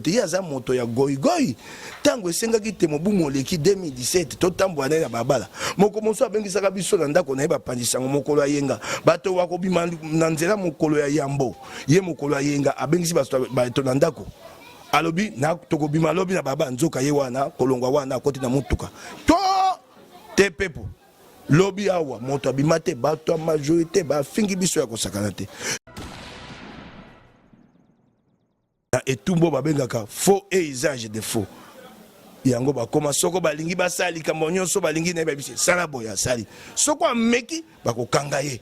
Te ye aza moto ya goigoi. Ntango esengaki te mobu moleki 2017 totambola na ye na balabala, moko mosusu abengisaka biso na ndako na ye bapanzi sango mokolo ya yenga. Bato bakobima na nzela mokolo ya yambo, ye mokolo ya yenga abengisi bato na ndako alobi na tokobima lobi na balabala, nzoka ye wana kolongwa wana akoti na motuka to te pepo lobi awa moto abima te, bato ya majorite bafingi biso ya kosakana te. Na etumbu oyo babengaka faux et usage de faux. Yango bakoma soko balingi basala likambo nyonso balingi na ye bayebisi sala boye asali, soko ameki bakokanga ye.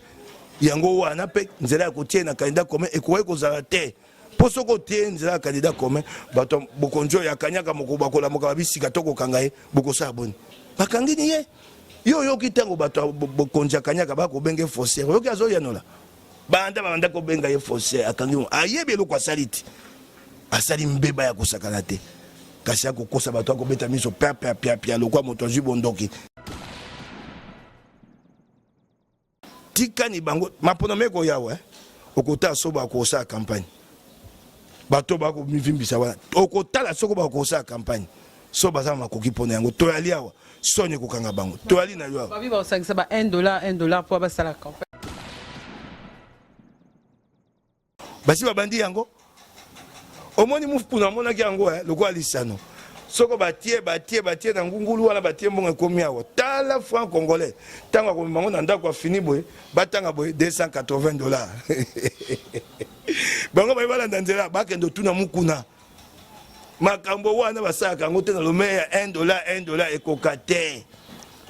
Yango wana mpe nzela ya kotia na candidat commun ekoki kozala te, mpo soki otie nzela ya candidat commun bato bokonzi oyo ya kanyaka moko bakolamuka babisika to kokanga ye, bokosala boni? Bakangi ni ye. Yo oyoki ntango bato ya bokonzi ya kanyaka bakobenge faussaire, oyoki azoyanola Banda babanda kobenga ye faussaire, akangi ngo, ayebi eloko asali te, asali mbeba ya kosakana te, kasi akokosa bato, akobeta miso pia pia pia pia lokwa moto azwi bondoki. Tikani bango mapono meko yawe eh? Okotala so bakosala campagne, bato bakomivimbisa wana, okotala soko bakosala campagne so baza na makoki mpona yango. Toyali awa soni ekokanga bango, toyali na yo awa. Babi bakosangisa ba 1 dollar 1 dollar mpo basala campagne. Basi babandi yango, omoni mufukuna amonaki yango eh, lokola lisano soko batie batie batie na ngungulu wana batie mbongo ekomi awa. Tala franc congolais ntango akomema yango na ndako afini boye, batanga boye 280 dollars bango baye balanda nzela bakende otuna mukuna makambo wana basalaka yango te na lome ya 1 dollar 1 dollar ekoka te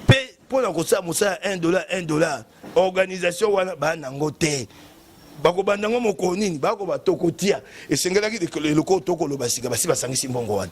mpe mpo na kosala mosala 1 dollar 1 dollar organisation wana baa nango te bakobanda yango mokolo nini bakoba tokotia esengelaki eloko tokoloba sika basi basangisi mbongo wana.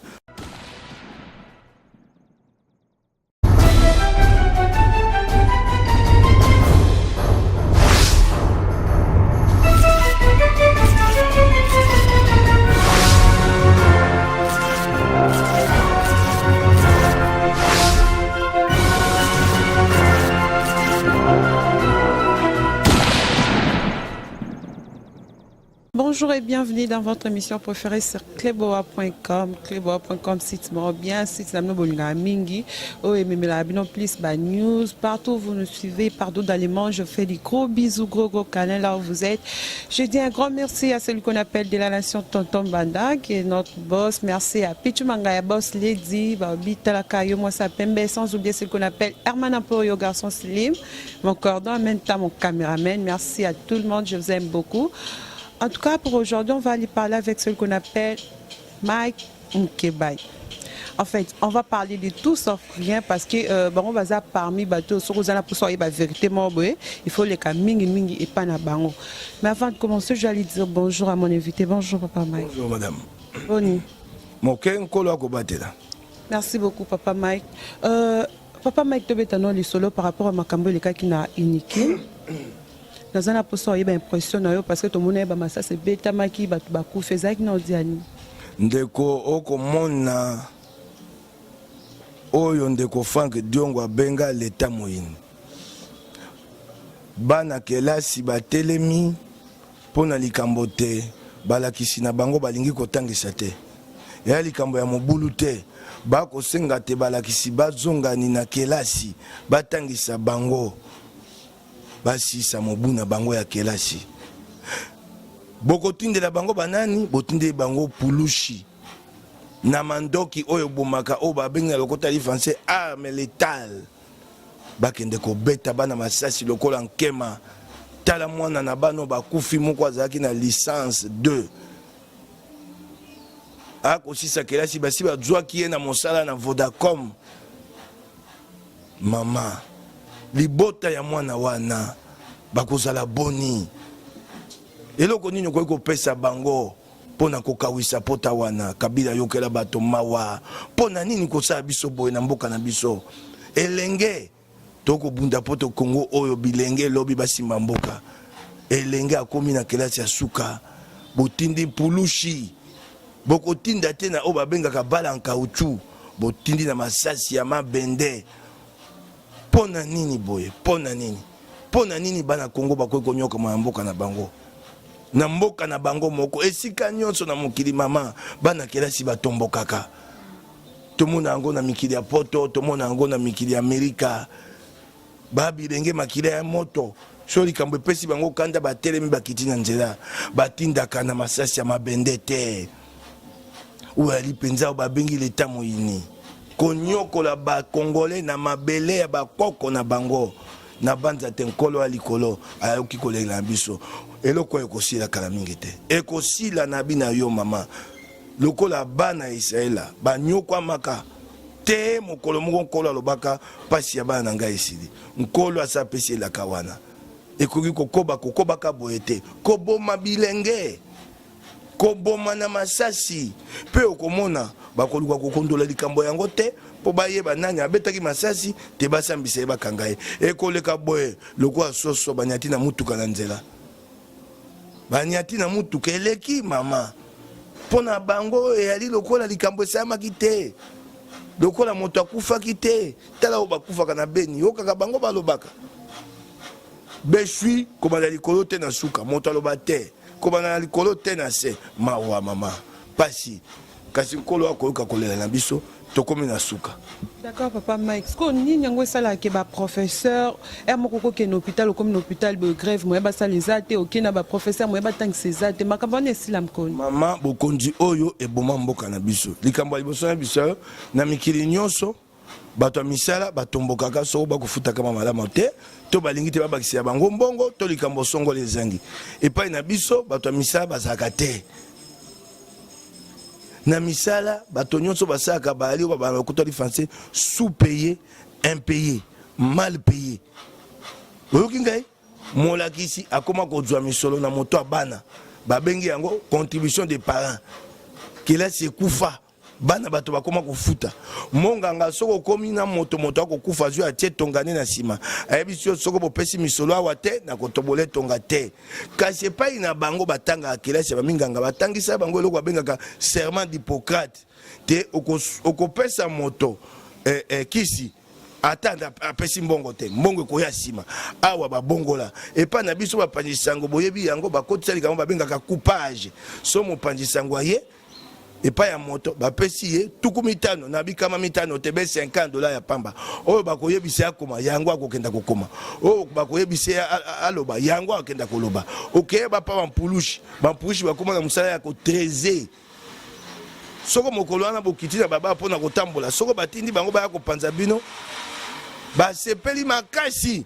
Bonjour et bienvenue dans votre émission préférée sur cleboa.com. Cleboa.com, site moko bien, site na bino bolingaka mingi. Oyo ememelaka bino plus ba news. Partout où vous nous suivez, partout dans le monde, je fais des gros bisous, gros gros câlins là où vous êtes. Je dis un grand merci à celui qu'on appelle de la nation Tonton Banda, qui est notre boss. Merci à Pichu Mangaya, boss Lady, Babi Talaka, yo moi Pembe, sans oublier celui qu'on appelle Herman Emporio, garçon Slim, mon cordon, en même temps mon caméraman. Merci à tout le monde, je vous aime beaucoup. En tout cas, pour aujourd'hui, on va aller parler avec celui qu'on appelle Mike Mukebay. En fait, on va parler de tout sauf rien parce que euh, bango baza parmi bato soki oza na mposa oyeba vérité moko boye, il faut leka mingi mingi epai na bango. Mais avant de commencer, je vais aller dire bonjour à mon invité. Bonjour papa Mike. Bonjour madame. Boni. Moke nkolo akobatela. Merci beaucoup papa Mike. Euh, papa Mike tobeta no lisolo par rapport à makambo elekaki na Unikin. Naza na posa oyeba impression na yo parce que tomonaki ba masasi ebetamaki bato bakufi ezalaki na odia nini? Ndeko okomona oyo ndeko Frank Diongo abenga leta moyini. Bana kelasi batelemi mpo na likambo te balakisi na bango balingi kotangisa te. Eya likambo ya mobulu te, bakosenga te balakisi bazongani na kelasi batangisa bango. Basisa mobu na bango ya kelasi. Bokotindela bango banani? Botindeli bango pulushi na mandoki oyo ebomaka, oyo babengi na lokota ya lifanse arme letale. Bakende kobeta bana masasi lokola nkema. Tala mwana na bana oyo bakufi, moko azalaki na licence 2 akosisa kelasi, basi bazwaki ye na mosala na Vodacom. Mama, libota ya mwana wana bakozala boni? Eloko nini okoki kopesa bango mpo na kokawisa pota wana? Kabila, yokela bato mawa. Mpo na nini kosala biso boye na mboka na biso? Elenge tokobunda mpo to Congo oyo bilenge lobi basimba mboka. Elenge akomi na kelasi ya suka, botindi pulushi Bokotinda te na oyo babengaka bala en caoutchouc, botindi na masasi ya mabende. Mpo na nini boye? Mpo na nini? Mpo na nini bana Congo bakoki konyokama na mboka na bango? Na mboka na bango moko, esika nyonso na mokili mama, bana kelasi batombokaka. Tomona yango na mikili ya poto, tomona yango na mikili ya Amerika. Ba bilenge makila ya moto, soki likambo epesi bango kanda, batelemi bakiti na nzela, batindaka na masasi ya mabende te. Oyo ali mpenza oyo babengi leta moyini, konyokola ba Congolais na mabele ya bakoko na bango. Na banza te Nkolo ya likolo ayoki kolela na biso. Eloko oyo ekosila kala mingi te, ekosila na bina yo mama, lokola bana ya Israela banyokwamaka te. Mokolo moko Nkolo alobaka, pasi ya bana na ngai esili. Nkolo asi apesi elaka wana, ekoki kokoba kokobaka boye te, koboma bilenge, koboma na masasi, mpe okomona bakoluka kokundola likambo yango te mpo bayeba nani abetaki masasi te, basambisa ye, bakanga ye. Ekoleka boye lokola soso banyati na motuka na nzela, banyati na motuka eleki mama. Mpo na bango eyali lokola likambo esalamaki te, lokola moto akufaki te. Tala oyo bakufaka na Beni, yokaka bango balobaka beswi kobanda likolo te na suka, moto aloba te kobanda na likolo te na se. Mawa mama, pasi, kasi Nkolo akoyoka kolela na biso, tokomi na suka. D'accord papa Mike, sikoyo nini yango esalaka ke ba professeur heure moko okokende hôpital, okomi na hôpital boye grève moyen basala eza te, okei na ba professeur moyen batangisa eza te, makambo wana esila mokoni? Mama, bokonzi oyo eboma mboka na biso. Likambo ya liboso na biso, na mikili nyonso bato ya misala batombokaka soko bakofutaka ma malamu te, to balingi te babakisela bango mbongo, to likambo songolo ezangi. Epai na biso bato ya misala bazalaka te na misala. Bato nyonso basalaka bayali oyo babana bakutali français, sous payé, impayé, mal payé. Oyoki ngai? Molakisi akoma kozwa misolo na moto ya bana, babengi yango contribution des parents. Kelasi ekufa, bana bato bakoma kofuta. Monganga, soki okomi na moto, moto akokufa, azwi atie tonga nde na nsima, ayebisi yo soko bopesi misolo awa te, nakotobola etonga te. Kasi epai na bango batangaka kelasi ya baminganga, batangisa bango eloko babengaka serment d'Hippocrate te, okopesa moto kisi ata apesi mbongo te, mbongo ekoya nsima. Awa babongola epai na biso bapanzi sango, boyebi yango, bakotisa likambo babengaka coupage. So mopanzi sango aye epai ya moto, bapesi ye 50 na bikama mitano te, be 50 dollars ya pamba. Oyo bakoyebisa ye akoma, yango akokenda kokoma. Oyo bakoyebisa ye aloba, yango akokenda koloba. Okeye bapa bampulushi, bampulushi bakoma na mosala ya kotreze. Soko mokolo wana bokiti na baba mpo na kotambola, soko batindi bango baya kopanza bino, basepeli makasi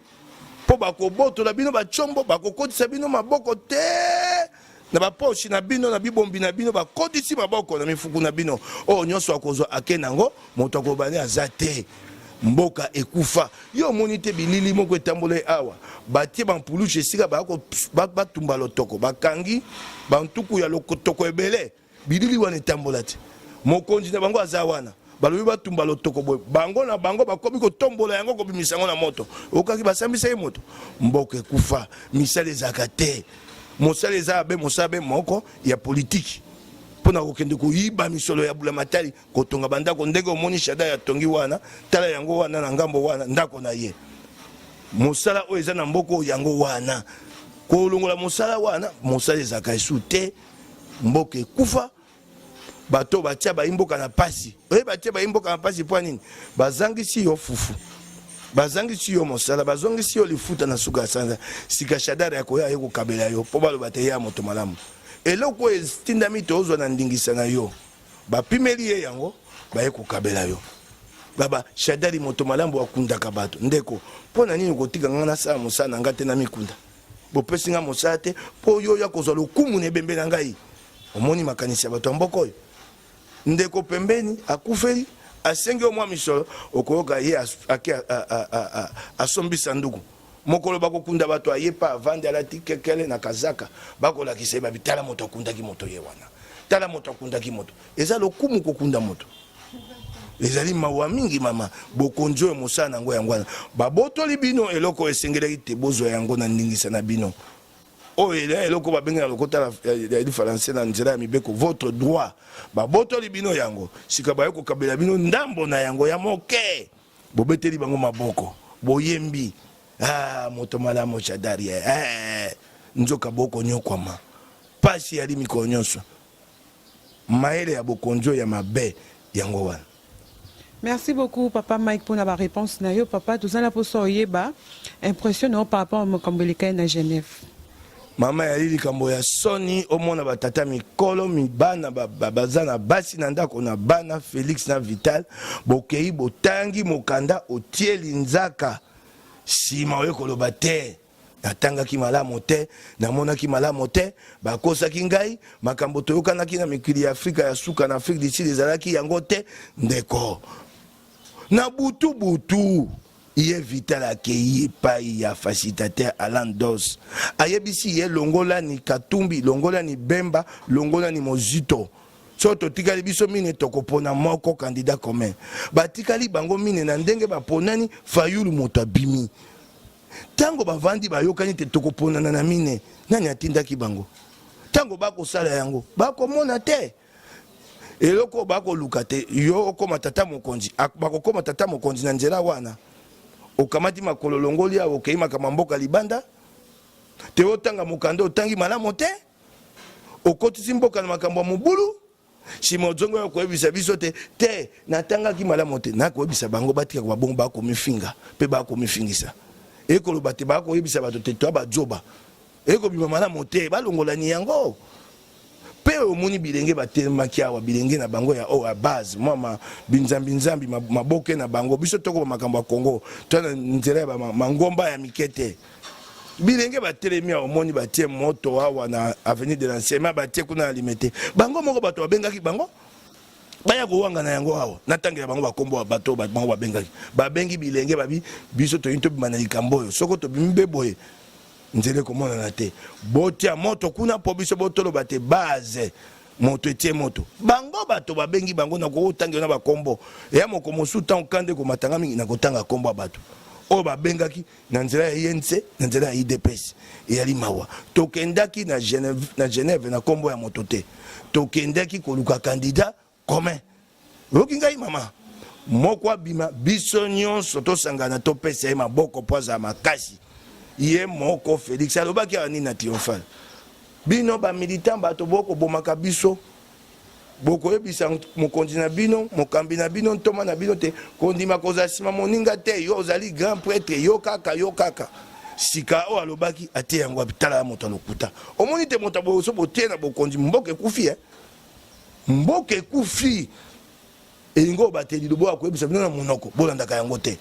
mpo bakobotola bino bacombo, bakokotisa bino maboko te na baposhi na bino, na bibombi na bino, bakotisi maboko na mifuku na bino. Oyo nyonso akozwa ake nango, moto akobani aza te. Mboka ekufa. Yo omoni te bilili moko etambola awa, batie bampulushi esika batumba lotoko, bakangi bantuku ya lotoko ebele. Bilili wana etambola te, mokonzi na bango aza wana, balobi batumba lotoko boye, bango na bango bakomi kotombola yango, kobimisa yango na moto. Okaki basambisa ye moto. Mboka ekufa, misala ezalaka te. Mosala eza be mosala be moko ya politiki mpo na kokende koyiba misolo ya bulamatari, kotonga bandako ndenge omoni Shadary atongi wana. Tala yango wana na ngambo wana, ndako na ye. Mosala oyo eza na mboka oyo yango wana, kolongola mosala wana, mosala ezalaka esu te. Mboka ekufa, bato batia bayi mboka na pasi. Oye batia bayi mboka na pasi mpo nini? Bazangisi yo fufu, bazangisi yo mosala, bazongisi yo lifuta na suka ya sanza. Sika Shadary akoya aye kokabela yo mpo baloba te ya moto malamu. Eloko oyo etindami tozwa na ndingisa na yo, bapimeli ye yango, baye kokabela yo. Baba Shadary moto malamu akundaka bato. Ndeko, mpo na nini kotika ngai nasala mosala na ngai te na mikunda? Bopesi ngai mosala te mpo yo oya kozwa lokumu na ebembe na ngai. Omoni makanisi ya bato ya mboka oyo? Ndeko pembeni akufeli, asengi yo mwa misolo, okoyoka ye ake asombi sanduku. Mokolo bakokunda bato, aye pa avandi alati kekele na kazaka, bakolakisa ye babi, tala moto akundaki moto ye wana, tala moto akundaki moto. Eza lokumu kokunda moto? Ezali mawa mingi mama. Bokonzi oyo mosala na yango yango wana, babotoli bino eloko oyo esengelaki te bozwa yango na ndingisa na bino. Oyo eza eloko babengi na lokota ya lifalanse na nzela ya mibeko votre droit. Babotoli bino yango, sika baye kokabela bino ndambo na yango ya moke. Bobeteli bango maboko, boyembi, ah, moto malamu Shadary, eh, nzoka bokonyokwama. Pasi eyali mikolo nyonso. Mayele ya bokonzi oyo ya mabe yango wana. Merci beaucoup papa Mike pona ba reponse na yo papa toza na posa oyeba impression na yo par rapport ya makambo elekaki na Genève. Mama eyali likambo ya soni omona ba tata mikolo bana baza na basi na ndako na bana Felix na Vital bokeyi botangi mokanda otie linzaka sima oye koloba te Natangaki malamu te, namonaki malamu te, bakosaki ngai, makambo toyokanaki na mikili ya Afrika ya suka na Afrique du Sud ezalaki yango te, ndeko. Na butu butu, ye Vital akeyi epayi ya facilitateur Alan Doss, ayebisi ye longola ni Katumbi, longola ni Bemba, longola ni Mozito. Soki totikali biso mine tokopona moko candidat commun. Batikali bango mine na ndenge baponani, Fayulu moto abimi. Tango bavandi bayokani te tokoponana na mine, nani atindaki bango? Tango bakosala yango bakomona te eloko oyo bakoluka te. Yo okoma tata mokonzi, bakokoma tata mokonzi na nzela wana. Okamati makolo olongoli awa okei makambo ya mboka libanda te, otanga mokanda otangi malamu te, okotisi mboka na makambo ya mobulu. Sima ozongi oya koyebisa biso te te natangaki malamu te. Nakoyebisa bango batika koba bongo, bakomifinga mpe bakomifingisa. Ekoloba te bakoyebisa bato te toa bazoba, ekobima malamu te, balongolani yango. Mpe omoni bilenge batelemaki awa, bilenge na bango ya oyo ya base mwa binzambi-nzambi maboke na bango. Biso tokoba makambo ya Congo toa na nzela ya mangomba ya mike te. Bilenge batelemi awa, omoni batie moto awa na avenue de l'enseignement, batie kuna na Limete. Bango moko bato babengaki bango baya kowangana yango awa. Natangela bango bakombo ya bato bango babengaki. Babengi bilenge babi biso toyini tobima na likambo oyo, soko tobimi mpe boye nzela ekomonana te, botia moto kuna mpo biso botoloba te base moto etie moto. Bango bato babengi bango na kotangela na bakombo ya moko mosusu. Ntango kanda ekomatanga mingi na kotanga kombo ya bato oyo babengaki na nzela ya UNC, na nzela ya UDPS. Eyali mawa. Tokendaki na Genève, na Genève na kombo ya moto te. Tokendaki koluka candidat commun. Oyoki ngai mama? Moko abima, biso nyonso tosangana topesa ye maboko mpo azala makasi. Ye moko Felix alobaki awa nini na Triomphal? Bino ba militants bato bokobomaka biso. Bokoyebisa mokonzi na bino, mokambi na bino, ntoma na bino te kondima kozala nsima moninga te. Yo ozali grand pretre, yo kaka, yo kaka. Sika oyo alobaki atie yango wapi? Tala ya moto ya lokuta. Omoni te moto ya boye so botie na bokonzi, mboka ekufi eh? Mboka ekufi. Elingi oyo bate liloba oyo akoyebisa bino na monoko, bolandaka yango te.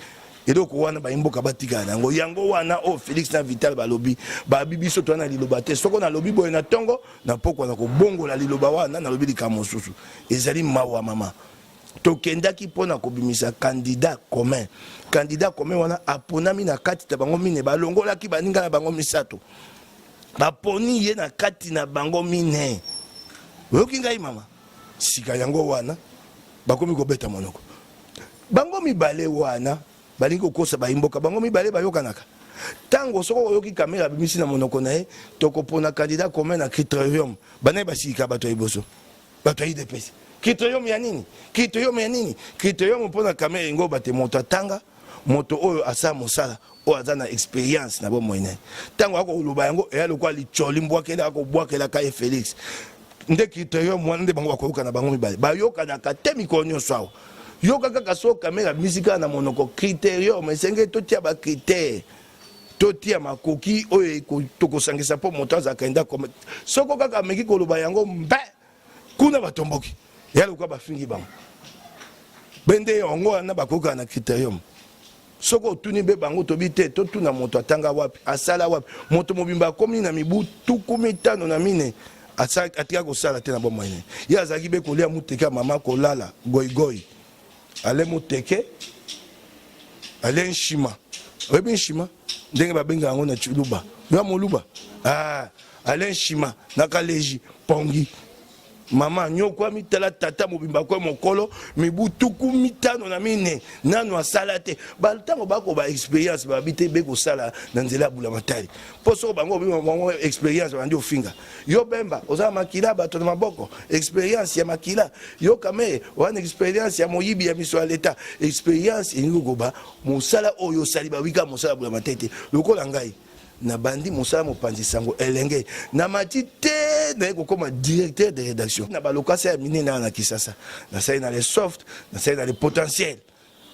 Eloko wana bayi mboka batikala na yango. Yango wana oyo Felix na Vital balobi, babi biso toza na liloba te. Soko nalobi boye na tongo, na pokwa nakobongola liloba wana, nalobi likambo mosusu. Ezali mawa mama. Tokendaki mpo na kobimisa candidat commun. Candidat commun wana aponami na kati ta bango mine, balongolaki baninga na bango misato. Baponi ye na kati na bango mine. Oyoki ngai mama? Sika yango wana bakomi kobeta monoko bango mibale wana balingi kokosa bayimboka bango mibale bayokanaka ntango soko oyoki kamera abimisi na monoko na ye tokopona candidat commun na criterium banani basilika bato ya liboso bato ya idps criterium ya nini criterium ya nini criterium mpo na kamera engo bate moto atanga moto oyo asala mosala oyo aza na experience na bomoi na ye ntango akoloba yango eya lokola licoli mbwakeli akobwakelaka ye Felix nde criterium wana nde bango bakoyoka na bango mibale bayokanaka te mikolo nyonso awa yoka kaka so kamera abimisi kaka na monoko criterium esengeli totia bacritère totia makoki oyo tokosangisa mpo moto azalaka enda soko kaka ameki koloba yango mbe kuna batomboki ya lokola bafingi bango bende yango wana bakokaka na criterium soki otuni mpe bango tobi te totuna moto atanga wapi asala wapi moto mobimba akomi na mibu 54 atika kosala te na bomoi na ye ye azalaki be kolia moteke ya mama kolala goigoi ale moteke ale nshima oyebi nshima ndenge babenga yango na tshiluba ya moluba ah, ale nshima na kaleji pongi mama anyokwami tala tata mobimba kwe mokolo mibu 54 nanu asala te ntango bakoba experience babi te be kosala na nzela ya bulamatari mpo soko bango bango experience babandi ofinga yo bemba oza na makila bato na maboko experience ya makila yo kamere oza na experience ya moyibi ya miso ya leta experience elingi kokoba mosala oyo osali bawika mosala ya bulamatari te lokola ngai. Nabandi mosala mopanzi sango elenge, namati te naye kokoma directeur de redaction na balokasa ya minene awa na Kisasa. Nasali na le soft, nasali na le potentiel,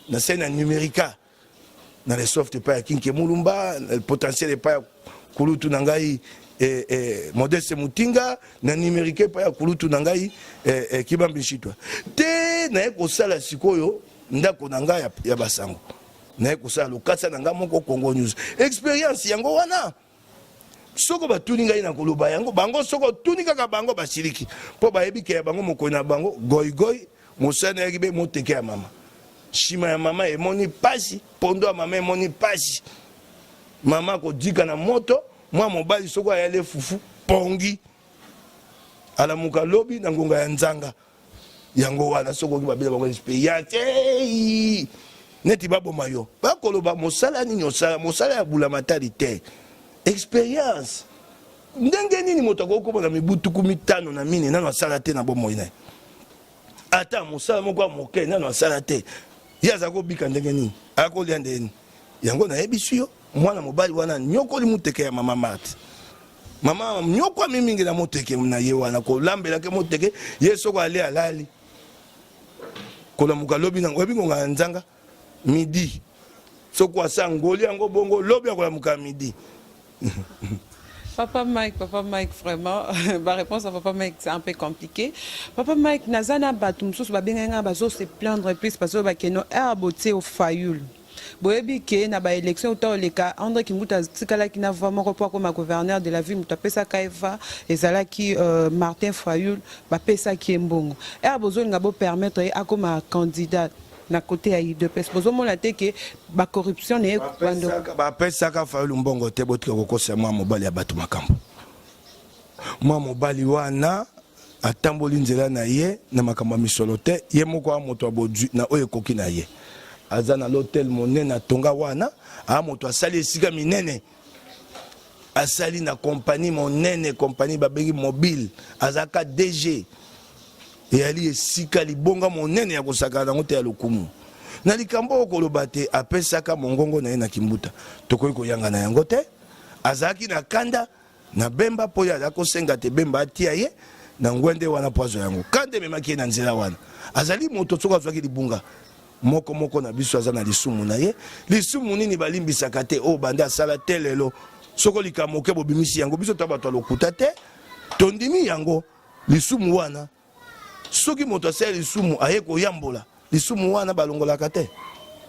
nasali na numerica, na le soft epai ya Kinke Mulumba, na le potentiel epai ya kulutu na ngai eh, eh, Modeste Mutinga, na numerica epai ya kulutu na ngai eh, eh, Kibambi Nshitwa. Te naye kosala sikoyo ndako na ngai ya, ya basango naye kosala lokasa na ngai moko Congo News. Experience yango wana soko batuni ngai na koloba yango bango, soko otuni kaka bango basiliki mpo bayebi ke ya bango mokoli na bango goigoi mosala nayaki be moteke ya mama nsima ya mama emoni pasi, pondo ya mama emoni pasi, mama akodika na moto, mwa mobali soko ayali fufu pongi alamuka lobi na ngonga ya nzanga. Yango wana soki oki babela bango experience hey! Neti baboma yo bakoloba mosala nini osala, mosala ya bulamatali te, experience ndenge nini moto akoki kokoma na mibu 54 nano asala te na bomoi na ye, ata mosala moko ya moke nano asala te, ye aza kobika ndenge nini, akolia ndenge nini? Yango nayebisi yo, mwana mobali wana nyokoli moteke ya mama Marthe. Mama nyokwami mingi na moteke na ye wana, kolambelaki moteke ye soko ale alali kolamuka lobi nango oyebi ngonga ya nzanga midi, soko asa ngoli yango bongo lobi akolamuka midi. Papa Mike, Papa Mike, vraiment, ma réponse à Papa Mike, c'est un peu compliqué. Papa Mike, nazana bato mosusu babengai nga bazo se plaindre plus bazo bakeno air botie au Fayulu. Boyebi ke na ba election uta oleka Andre Kimbuta atikalaki na voix moko po akoma gouverneur de la ville, moto apesaka ye voix ezalaki euh, Martin Fayulu, bapesaki ye mbongo. Air bozolinga bo permettre ye akoma candidat na côté ya UDPS, bozomona te ke ba corruption na ye bapesaka Fayulu mbongo te. Botika kokosa mwa mobali ya bato makambo. Mwa mobali wana atamboli nzela na ye na makambo ya misolo te, ye moko a moto ya bozwi na oyo ekoki na ye. Aza na lotel monene atonga wana, a moto asali esika minene, asali na kompani monene, kompani babengi mobile, azalaka DG. Eyali esika libonga monene ya kosakana nango te ya lokumu. Na likambo oyo koloba te apesaka mongongo na ye na Kimbuta, tokoki koyangana yango te. Azalaki na kanda na Bemba mpo ye azalaki kosenga te Bemba atia ye na ngwende wana mpo azwa yango. Kanda ememaki ye na nzela wana. Azali moto soki azwaki libunga moko moko na biso aza na lisumu na ye. Lisumu nini balimbisaka te oyo banda asala te lelo? Soko likambo moke bobimisi yango, biso to bato ya lokuta te, tondimi yango lisumu wana. Soki moto asali lisumu aye koyambola lisumu wana balongolaka te.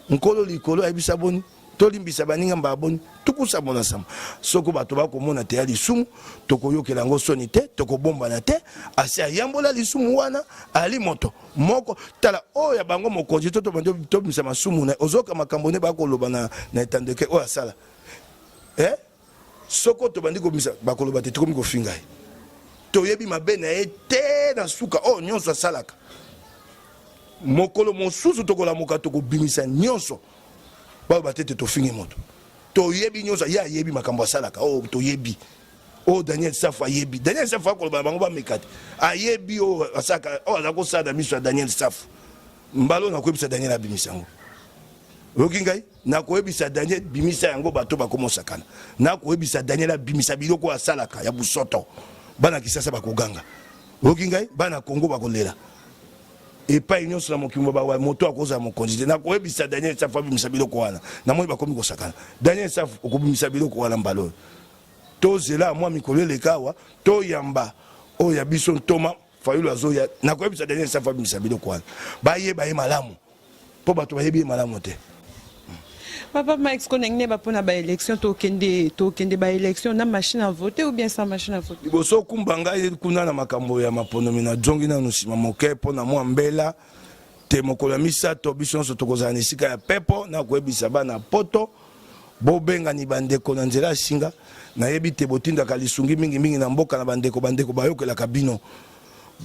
Nkolo likolo ayebisa boni tolimbisa baninga mbala boni 77. Soko bato bakomona te ya lisumu, tokoyokela yango soni te, tokobombana te. Asi ayambola lisumu wana, ali moto moko. Tala oyo ya bango mokonzi to tobimisa masumu na ozoka makambo nde bakoloba na, na etandeke oyo asala eh? Soko tobandi kobimisa bakoloba te tokomi kofinga ye, toyebi mabe na ye te. Na suka oyo nyonso asalaka, mokolo mosusu tokolamuka tokobimisa nyonso, baloba te te tofingi moto. Toyebi nyonso, ye ayebi makambo asalaka oyo toyebi oyo Daniel Safu ayebi. Daniel Safu akoloba na bango bameka te, ayebi oyo asalaka, oyo aza kosala na miso ya Daniel Safu. Mbala oyo nakoyebisa Daniel abimisa yango. Oyoki ngai? Nakoyebisa Daniel bimisa yango, bato bakomosakana. Nakoyebisa Daniel abimisa biloko oyo asalaka ya busoto. Bana Kisasa bakoganga. Oyoki ngai? Bana Kongo bakolela. Epai nyonso na mokili mobimba moto akozala mokonzi te. Nakoyebisa Daniel Safu abimisa biloko wana. Namoni bakomi kosakana. Daniel Safu okobimisa biloko wana mbala oyo. Tozela mwa mikolo eleka awa, toyamba oyo ya biso ntoma Fayulu azoya. Nakoyebisa Daniel Safu abimisa biloko wana, bayeba ye malamu mpo bato bayebi ye malamu te. Papa Mike, sikoyo ndenge nini mpona ba élection, tokende tokende ba élection na machine à voter ou bien sans machine à voter? Liboso okumba ngai kuna na makambo ya maponomi, nazongi nanu nsima moke mpo na mwa mbela te. Mokolo ya misato biso nyonso tokozala na esika ya pepo. Nakoyebisa bana poto bobengani bandeko na nzela ya singa. Nayebi te botindaka lisungi mingimingi na mboka na bandeko, bandeko bayokelaka bino.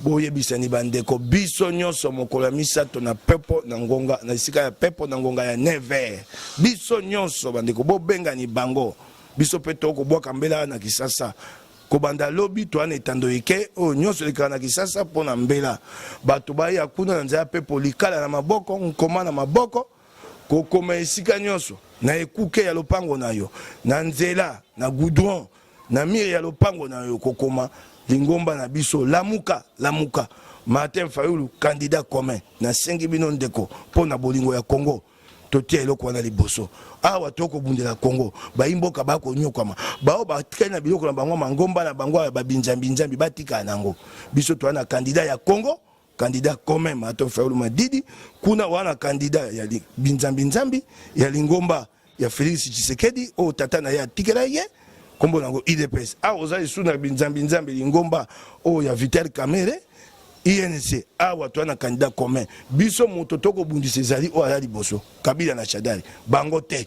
Boyebisani bandeko biso nyonso mokolo ya misato na pepo na ngonga na esika ya pepo na ngonga ya 9h. Biso nyonso bandeko bobengani bango, biso mpe tokobwaka mbela na Kisasa. Kobanda lobi toa na etando eke oyo nyonso elekaka na Kisasa mpo na mbela. Bato baya kuna na nzela ya pepo, likala na maboko, nkoma na maboko. Kokoma esika nyonso, na ekuke ya lopango na yo, na nzela, na goudron, na mire ya lopango na yo, kokoma lingomba na biso Lamuka, Lamuka. Martin Fayulu candidat commun. Nasengi bino ndeko mpo na bolingo ya Congo, totia eloko wana liboso. Awa tokobundela Congo, bayimboka bakonyokwama, bao batikali na biloko na bango, mangomba na bango ya babinzambi-nzambi batikala na yango. Biso toza na candidat ya Congo, candidat commun Martin Fayulu Madidi, kuna wana candidat ya binzambi-nzambi ya lingomba ya Felix Tshisekedi oyo tata na ye atikela ye kombo na yango UDPS. Awa oza lisusu na binzambi-nzambi lingomba oyo ya Vital Kamerhe UNC. Awa toza na candidat commun, biso moto tokobundisa ezali oyo aza liboso, Kabila na Shadary, bango te.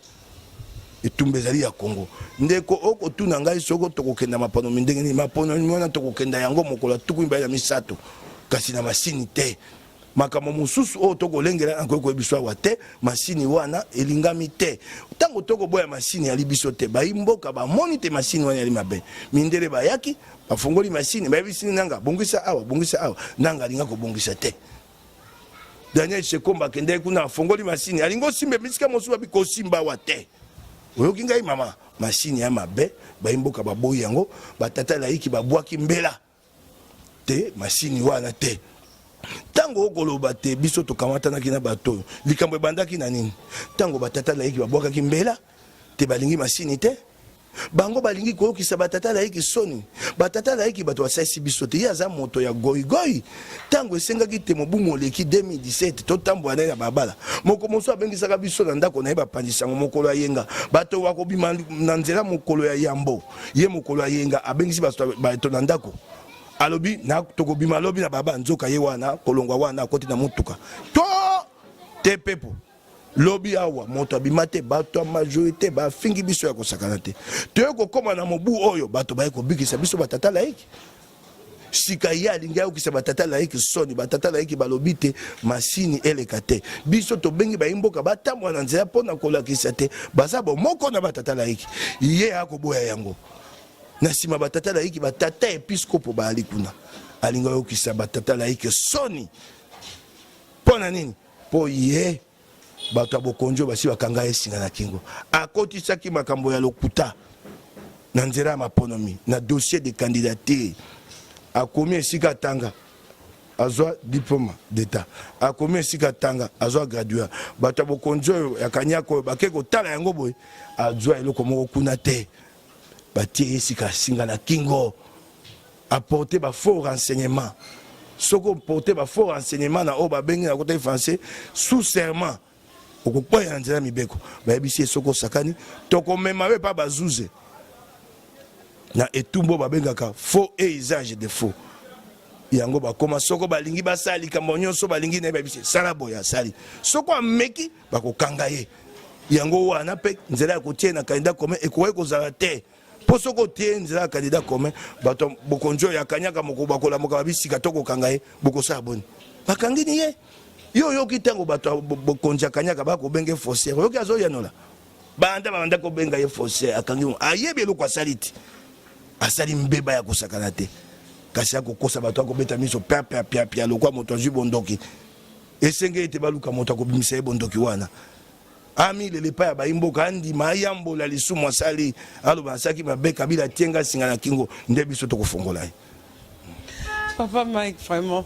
Etumba ezali ya Congo. Ndeko, okotuna ngai soko tokokenda maponomi ndenge nini? Maponomi wana tokokenda yango mokolo ya 23, kasi na masini te. Makambo mosusu oyo tokolengela nakoki koyebisa awa te. Masini wana elingami te. Ntango tokoboya masini yali biso te, bayi mboka bamoni te masini wana yali mabe. Mindele bayaki, bafongoli masini, bayebisi Nanga bongisa awa, bongisa awa. Nanga alinga kobongisa te. Daniel Shekomba akendaki kuna, afongoli masini, alingi osimba bisika mosusu, babi kosimba awa te. Oyoki ngai mama, masini ya mabe, bayi mboka baboyi yango, batata laiki babwaki mbela te, masini wana te. Ntango okoloba te biso tokamatanaki na bato oyo, likambo ebandaki na nini? Ntango batata laiki babwakaki mbela te, balingi masini te. Bango balingi koyokisa batata laiki soni. Batata laiki bato basalisi biso te. Ye aza moto ya goigoi. Ntango esengaki te mobu moleki 2017 totambola na ye na balabala, moko mosusu abengisaka biso na ndako na ye bapanzi sango mokolo ya yenga, bato bakobima na nzela mokolo ya yambo. Ye mokolo ya yenga abengisi bato na ndako, alobi na tokobima lobi na balabala. Nzoka ye wana kolongwa wana akoti na motuka to te pepo lobi awa moto abima te. Bato ya majorité bafingi biso ya kosakana te. Toye kokóma na mobu oyo, bato baye kobikisa biso batata laiki. Sika ye alingi ayokisa batata laiki soni. Batata laiki balobi te masini eleka te. Biso tobengi bayi mboka batambola na nzela mpo na kolakisa te baza bomoko na batata laiki. Ye akoboya yango. Na nsima batata laiki, batata episkopo baali kuna, alingi ayokisa batata laiki soni. Mpo na nini? Mpo ye bato ya bokonzi oyo basi bakanga ye singa na kingo, akotisaki makambo ya lokuta na nzela ya maponomi na dossier de candidature. Akomi esika atanga azwa diplome d'etat, akomi esika atanga azwa graduat. Bato ya bokonzi oyo ya kanyaka oyo bake kotala yango boye, azwa eloko moko kuna te, batie ye sika singa na kingo, apporter ba faux renseignement. Soki oporte ba faux renseignement na oyo babengi na kota français sous serment, okokwea na nzela ya mibeko. Bayebisi ye soki osakani, tokomema yo epa bazuze na etumbu oyo babengaka faux et usage de faux. Yango bakoma soko balingi basala likambo nyonso balingi na ye, bayebisi sala boye, asali. Soko ameki, bakokanga ye. Yango wana mpe nzela ya kotia na candidat commun ekoki kozala te, mpo soki otie nzela ya candidat commun, bato bokonzi oyo ya kanyaka moko bakolamuka, babisika tokokanga ye, bokosala boni? Bakangi ni ye. Yo oyoki ntango bato bokonzi ya kanyaka bakobenge faussaire, oyoki azoyanola? Banda babanda kobenga ye faussaire, akangi, ayebi eloko asali te, asali mbeba ya kosakana te, kasi akokosa bato, akobeta miso pia pia pia pia lokwa moto azwi bondoki. Esengeli ete baluka moto akobimisa ye bondoki wana, amilela epai ya bayi mboka, andima, ayambola lisumu asali, aloba asalaki mabe, Kabila atie nga singa na kingo, nde biso tokofongola ye. Papa Mike, vraiment.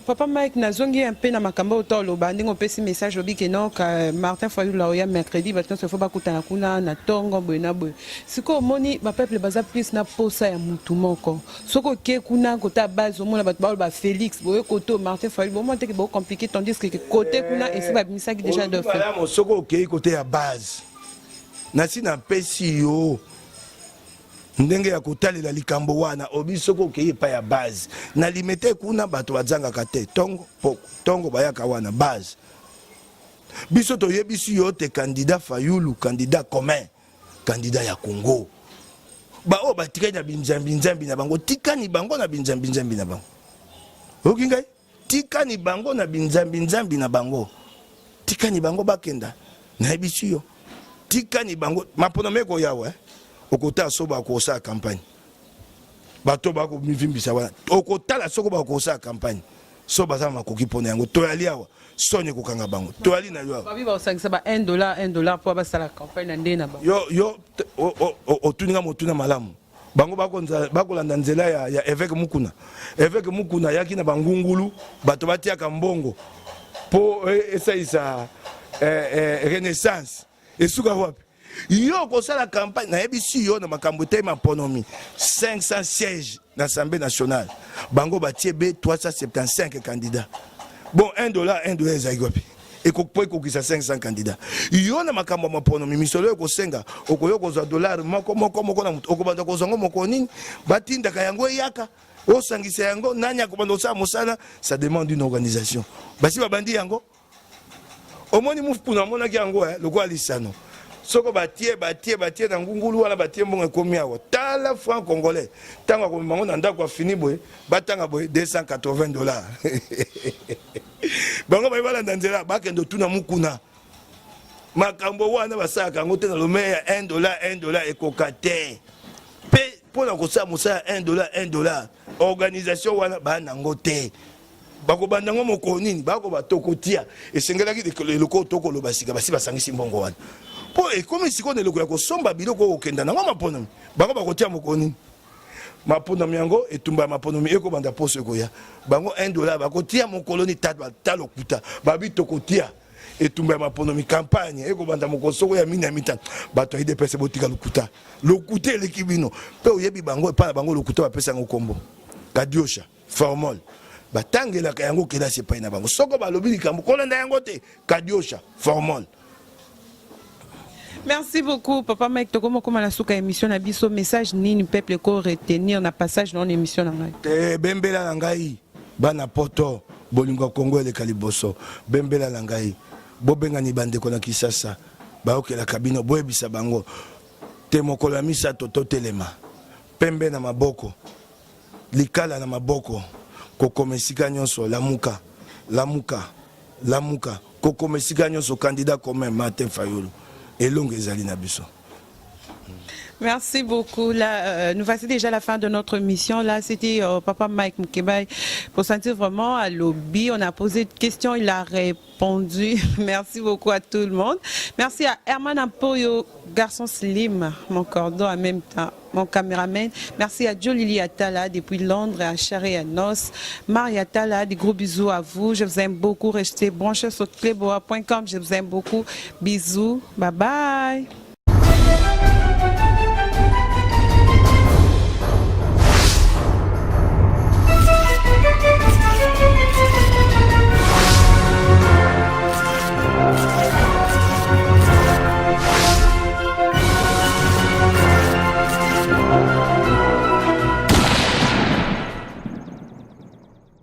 Papa Mike, nazongi un peu na makambo oyo oloba, ndenge opesi message, obi ke non, ka Martin Fayulu oya mercredi, bato nyonso faut bakutana kuna na tongo boye na boye. Sikoyo omoni bapeuple baza plus na posa ya mutu moko. Soki oke kuna kota base, omona bato baoloba Félix boye, koto Martin Fayulu, bomona te ke bocompliqué, tandis que côté kuna esi babimisaki déjà de fait. Soki okei kote ya base, nasi napesi yo ndenge ya kotalela likambo wana. Obi soki okei epai ya base na Limete kuna, bato bazangaka te ntongo poko ntongo bayaka wana base. Biso toyebisi yo te candidat Fayulu, candidat commun, candidat ya Congo. Baoyo batikali na binzambi-nzambi na bango, tikani bango na binzambi-nzambi na bango. Oyoki ngai? Tikani bango na binzambi-nzambi na bango, tikani bango bakenda. Nayebisi yo, tikani bango. Maponomi ekoyawa, eh? Okotala so bakosala campagne, bato bakomivimbisa wana, okotala soko bakosala campagne. So baza na makoki mpo na yango, toyali awa, soni ekokanga bango, toyali na yo awa. Babi bakosangisa ba 1 dollar 1 dollar mpo basala campagne na nde na bango. Yo yo otuni nga motuna malamu. Bango bakolanda nzela ya évêque Mukuna. Évêque Mukuna ayaki na bangungulu, bato batiaka mbongo mpo esalisa renaissance. Esuka wapi? Yo okosala campagne, nayebisi yo na makambo etali maponomi, 500 sièges na Assemblée nationale, bango batie be 375 candidats. Bon, 1 dollar 1 dollar ezalaki wapi mpo ekokisa 500 candidats? Yo na makambo ya maponomi, misolo ekosenga, okoyo kozwa dollar moko moko moko na moto, okobanda kozwa yango moko nini? Batindaka yango, eyaka, osangisa yango, nani akobanda kosala mosala? Ça demande une organisation. Basi babandi yango. Omoni Mukuna, amonaki yango lokola lisano. Soko batie batie batie na ngungulu wana, batie mbongo, ekomi awa. Tala franc congolais, ntango akomema yango na ndako, afini boye, batanga boye 280 dollars. Bango baye balanda nzela, bakende otuna Mukuna. Makambo wana basalaka yango te na lome ya 1 dollar 1 dollar, ekoka te. Mpe mpo na kosala mosala ya 1 dollar 1 dollar, organisation wana baa nango te. Bakobanda yango mokolo nini? Bakoba tokotia, esengelaki eloko tokoloba sika. Basi basangisi mbongo wana mpo ekomi sikoyo na eloko ya kosomba biloko oyo okenda nango maponomi. Bango bakotia mokolo nini maponomi yango? Etumba ya maponomi ekobanda poso ekoya. Bango 1 dollar bakotia mokolo nini? Ta lokuta. Babi tokotia etumba ya maponomi, campagne ekobanda mokolo soko ya mine ya mitano. Bato ya UDPS, botika lokuta, lokuta eleki bino. Mpe oyebi bango, epai na bango lokuta bapesa yango kombo kadiosha, formol. Batangelaka yango kelasi epai na bango. Soko balobi likambo, kolanda yango te, kadiosha, formol. Merci beaucoup, Papa Mike. Tokoma koma na suka émission na biso. Message nini peuple ko retenir na passage na émission na ngai? Te, bembela na ngai, bana Poto, bolingo ya Kongo eleka liboso. Bembela na ngai, bobengani bandeko na Kisasa bayokelaka bino, boyebisa bango te mokolo ya misato totelema, pembe na maboko, likala na maboko, kokoma esika nyonso: "Lamuka, lamuka, lamuka!" Kokoma esika nyonso: "Candidat commun Martin Fayulu, elongo ezali na biso." Merci beaucoup. Là, nous voici déjà la fin de notre mission. Là, c'était Papa Mike Mukebay pour sentir vraiment à lobby. On a posé des questions, il a répondu. Merci beaucoup à tout le monde. Merci à Herman Ampoyo, garçon slim, mon cordon en même temps, mon caméraman. Merci à Jolili Atala depuis Londres, à Charé Anos, Maria Atala, des gros bisous à vous. Je vous aime beaucoup. Restez branchés sur cleboa.com. Je vous aime beaucoup. Bisous. Bye bye.